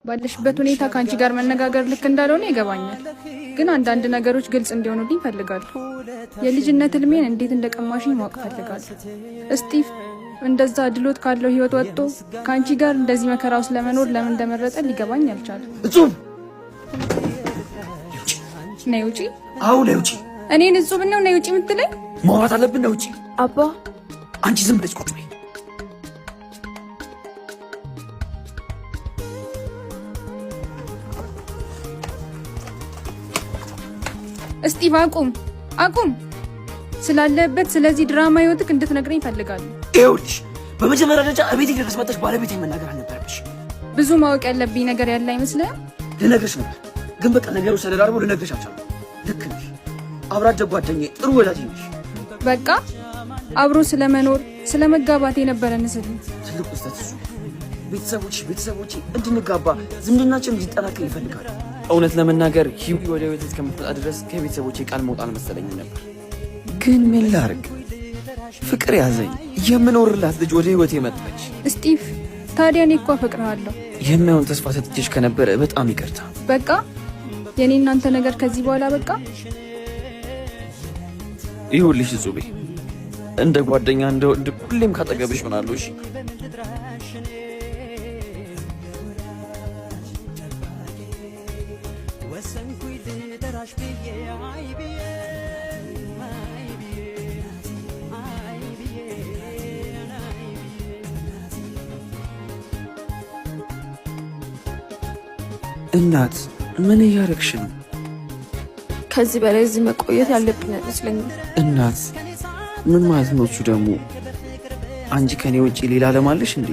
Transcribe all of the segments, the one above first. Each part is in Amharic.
ባለሽበት ሁኔታ ከአንቺ ጋር መነጋገር ልክ እንዳልሆነ ይገባኛል፣ ግን አንዳንድ ነገሮች ግልጽ እንዲሆኑልኝ እፈልጋለሁ። የልጅነት ህልሜን እንዴት እንደቀማሽኝ ማወቅ እፈልጋለሁ። እስጢፍ እንደዛ ድሎት ካለው ህይወት ወጥቶ ከአንቺ ጋር እንደዚህ መከራ ውስጥ ለመኖር ለምን እንደመረጠ ሊገባኝ አልቻለም። እጹብ! ነይ ውጪ። አዎ ነይ ውጪ። እኔን እጹብ ነው ነይ ውጪ የምትለኝ? ማውራት አለብን። ነይ ውጪ። አባ። አንቺ ዝም ብለሽ ቁጭ በይ። እስጢፍ አቁም፣ አቁም። ስላለህበት ስለዚህ ድራማ ህይወትክ እንድትነግረኝ እፈልጋለሁ። ይኸውልሽ፣ በመጀመሪያ ደረጃ እቤቴ ድረስ መጥተሽ ባለቤቴ መናገር አልነበረብሽ። ብዙ ማወቅ ያለብኝ ነገር ያለ አይመስልህም? ልነግርሽ ነበር፣ ግን በቃ ነገሩ ተደራርቦ ልነግርሽ አልቻልኩም። ልክ ነሽ። አብሮ አደግ ጓደኛዬ፣ ጥሩ ወዳጅ ነሽ። በቃ አብሮ ስለመኖር ስለመጋባት የነበረን ስል ትልቁ ስህተት እሱ። ቤተሰቦቼ እንድንጋባ፣ ዝምድናችን እንዲጠናከር ይፈልጋሉ። እውነት ለመናገር ሂዊ ወደ ህይወቴ እስከምትመጣ ድረስ ከቤተሰቦቼ ቃል መውጣ አልመሰለኝም ነበር። ግን ምን ላርግ? ፍቅር ያዘኝ። የምኖርላት ልጅ ወደ ህይወቴ መጣች። እስጢፍ፣ ታዲያ እኔ እኮ አፈቅርሃለሁ። የማይሆን ተስፋ ሰጥቼሽ ከነበረ በጣም ይቅርታ። በቃ የኔ እናንተ ነገር ከዚህ በኋላ በቃ። ይኸውልሽ እጹቤ፣ እንደ ጓደኛ እንደ ወንድም ሁሌም ካጠገብሽ ሆናለሁ። እሺ? እናት፣ ምን እያደረግሽ ነው? ከዚህ በላይ እዚህ መቆየት ያለብኝ አይመስለኝም። እናት፣ ምን ማለት ነው እሱ ደግሞ? አንቺ ከኔ ውጪ ሌላ ዓለም አለሽ እንዴ?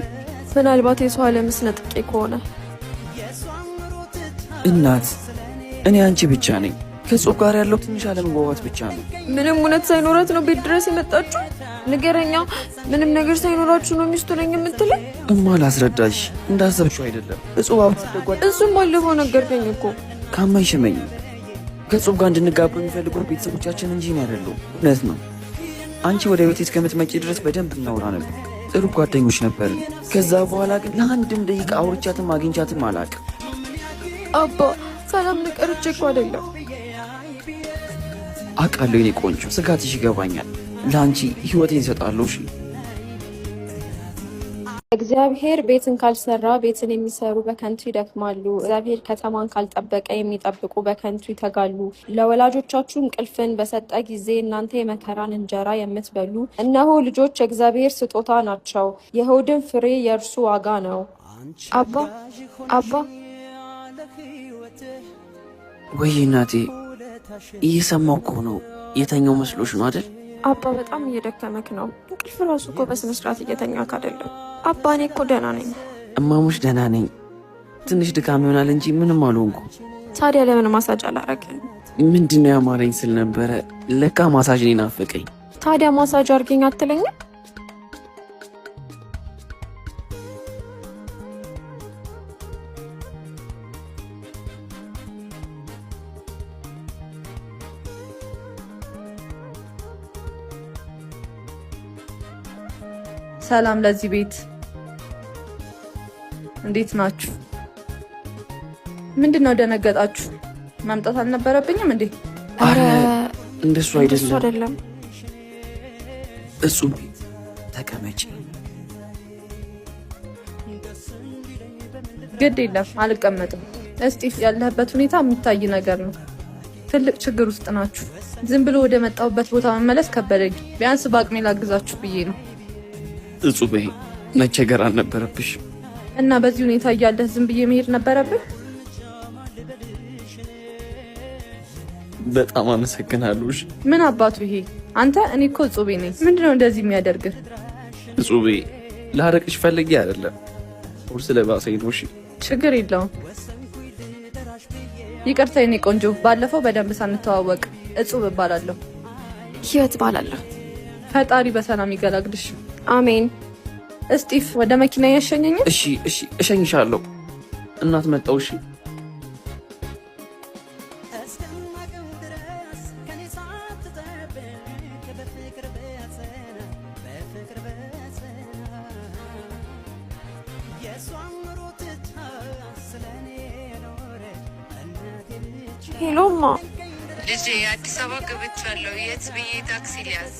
ምናልባት የሰው ዓለምስ ነጥቄ ከሆነ። እናት፣ እኔ አንቺ ብቻ ነኝ። ከጾም ጋር ያለው ትንሽ አለመግባባት ብቻ ነው። ምንም እውነት ሳይኖራት ነው ቤት ድረስ የመጣችሁ? ንገረኛ፣ ምንም ነገር ሳይኖራችሁ ነው ሚስቱ ነኝ የምትለኝ? እማ፣ ላስረዳሽ፣ እንዳሰብሽው አይደለም። እጹብ አብሮ እሱም ባለፈው ነገርከኝ እኮ። ካመንሽ እመኚኝ። ከጾም ጋር እንድንጋባ የሚፈልጉ ቤተሰቦቻችን እንጂ እኔ አይደለሁም። እውነት ነው። አንቺ ወደ ቤቴ እስከምትመጪ ድረስ በደንብ እናውራ ነበር። ጥሩ ጓደኞች ነበርን። ከዛ በኋላ ግን ለአንድም ደቂቃ አውርቻትም አግኝቻትም አላውቅም። አባ፣ ሰላም ንቀርቼ እኮ አይደለም። አውቃለሁ የኔ ቆንጆ፣ ስጋትሽ ይገባኛል። ለአንቺ ህይወቴን እሰጣለሁ። እሺ? እግዚአብሔር ቤትን ካልሰራ ቤትን የሚሰሩ በከንቱ ይደክማሉ። እግዚአብሔር ከተማን ካልጠበቀ የሚጠብቁ በከንቱ ይተጋሉ። ለወላጆቻችሁ እንቅልፍን በሰጠ ጊዜ እናንተ የመከራን እንጀራ የምትበሉ፣ እነሆ ልጆች የእግዚአብሔር ስጦታ ናቸው፣ የሆድን ፍሬ የእርሱ ዋጋ ነው። አባ፣ አባ። ወይ እናቴ፣ እየሰማሁ እኮ ነው። የተኛው መስሎሽ ነው አይደል? አባ፣ በጣም እየደከመክ ነው። እንቅልፍ ራሱ እኮ በስነ ስርዓት እየተኛክ አይደለም። አባ፣ እኔ እኮ ደህና ነኝ። እማሙሽ፣ ደህና ነኝ። ትንሽ ድካም ይሆናል እንጂ ምንም አልሆንኩም። ታዲያ ለምን ማሳጅ አላረግም? ምንድን ነው ያማረኝ ስል ነበረ። ለካ ማሳጅ እኔን ናፈቀኝ። ታዲያ ማሳጅ አርገኝ አትለኝም? ሰላም ለዚህ ቤት፣ እንዴት ናችሁ? ምንድን ነው ደነገጣችሁ? መምጣት አልነበረብኝም እንዴ? አረ እንደሱ እንደሱ አይደለም። አይደለም። እጹብ፣ ተቀመጪ። ግድ የለም፣ አልቀመጥም። እስጢፍ፣ ያለህበት ሁኔታ የሚታይ ነገር ነው። ትልቅ ችግር ውስጥ ናችሁ። ዝም ብሎ ወደ መጣሁበት ቦታ መመለስ ከበደኝ። ቢያንስ በአቅሜ ላግዛችሁ ብዬ ነው። እጹቤ፣ መቸገር አልነበረብሽ። እና በዚህ ሁኔታ እያለህ ዝም ብዬ መሄድ ነበረብህ? በጣም አመሰግናለሁ። እሺ። ምን አባቱ ይሄ አንተ! እኔ እኮ እጹቤ ነኝ። ምንድነው እንደዚህ የሚያደርግህ? እጹቤ፣ ላረቅሽ ፈልጌ አይደለም፣ ቁርስ ለባሰኝ ነው። እሺ። ችግር የለውም። ይቅርታ የኔ ቆንጆ፣ ባለፈው በደንብ ሳንተዋወቅ፣ እጹብ እባላለሁ። ህይወት እባላለሁ። ፈጣሪ በሰላም ይገላግልሽ። አሜን። እስጢፍ፣ ወደ መኪና ያሸኘኝ። እሺ፣ እሺ፣ እሸኝሻለሁ። እናት፣ መጣው። እሺ። Hello ማ። ልጄ፣ አዲስ አበባ ገብቻለሁ። የት ብዬ ታክሲ ሊያዝ?